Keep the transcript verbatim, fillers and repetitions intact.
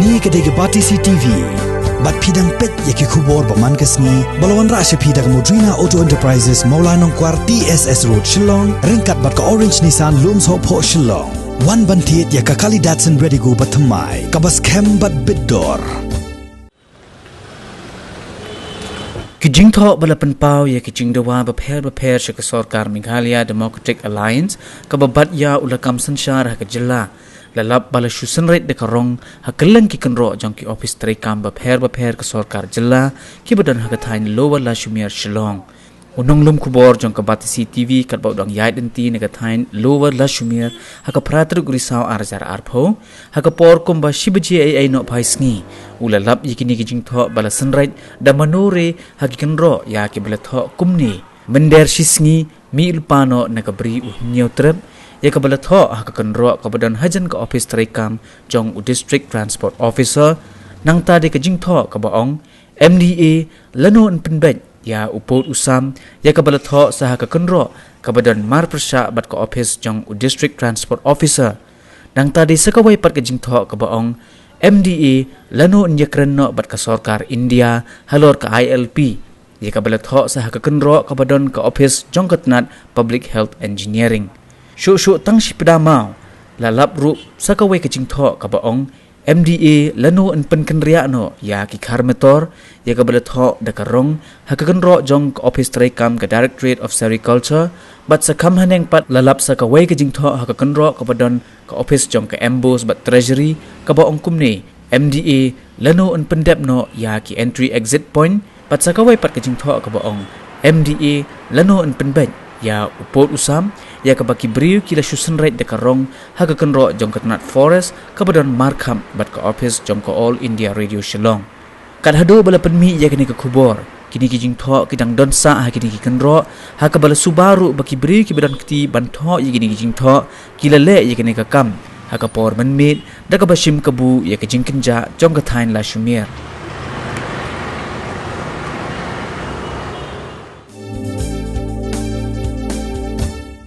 Kane ka dei ka Batesi TV. Bad phi dang peit ïa ki khubor ba man ka sngi ba la wanrah sha phi da ka Modrina Auto Enterprises, Mawlai Nongkwar, T S S Road, Shillong, ryngkat bad ka Orange Nissan, Lumsohphoh, Shillong. Wan ban thied ïa ka Kali Datsun Redigo ba thymmai, kaba skhem bad bit dor. Ki jingthoh ba la pynpaw ïa ki jingdawa bapher bapher sha ka sorkar Meghalaya Democratic Alliance kaba bat ïa u lakam synshar ha ka jylla, la lap ba la shu synreit da ka rong ha kylleng ki kynroh jong ki ophis treikam bapher bapher ka sorkar jylla kiba don ha ka thaiñ Lower Lashumiere, Shillong. U nonglum khubor jong ka Batesi TV katba u dang ïaid lynti na ka thaiñ Lower Lashumiere ha ka phra tarik u Risaw ar hajar arphew, ha ka por kumba shi baje eiei noh phai sngi, u la lap ïa kine ki jingthoh ba la synreit da mano re ha ki kynroh ïa kiba la thoh kumne: Mynder shi sngi, mih lypa noh na ka bri u Hynñiewtrep, ïa kaba la thoh ha ka kynroh kaba don hajan ka ophis treikam jong u District Transport Officer. Nangta dei ka jingthoh kaba ong: MDA, lano yn pynbeit ïa u pud u sam, ïa kaba la thoh sa ha ka kynroh kaba don marpyrshah bad ka ophis jong u District Transport Officer. Nangta dei sa kawei pat ka jingthoh kaba ong: MDA, lano yn ïakren noh bad ka sorkar India halor ka ILP, ïa kaba la thoh sa ha ka kynroh kaba don ka ophis jong ka tnat Public Health Engineering. Shuh shuh tang shi pda maw, la lap ruh sa kawei ka jingthoh kaba ong: MDA, lano yn pynkynriah noh ïa ki khar metor, ïa kaba la thoh da ka rong ha ka kynroh jong ka ophis treikam ka Directorate of Sericulture. Bad sa kham haneng pat la lap sa kawei ka jingthoh ha ka kynroh kaba don ka ophis jong ka MBOSE bad Treasury, kaba ong kumne: MDA, lano yn pyndep noh ïa ki entry exit point. Bad sa kawei pat ka jingthoh kaba ong: MDA, lano yn pynbeit ïa u pud u sam, ïa kaba ki briew ki la shu synreit da ka rong ha ka kynroh jong ka tnat Forest kaba don markhap bad ka ophis jong ka All India Radio Shillong. Kat haduh ba la pynmih ïa kane ka khubor, kine ki jingthoh ki dang don sah ha kine ki kynroh, ha kaba la suba ruh ba ki briew kiba don kti ban thoh ïa kine ki jingthoh ki la leh ïa kane ka kam ha ka por mynmiet da kaba shim kabu ïa ka jingkynjah jong ka thaiñ Lashumiere.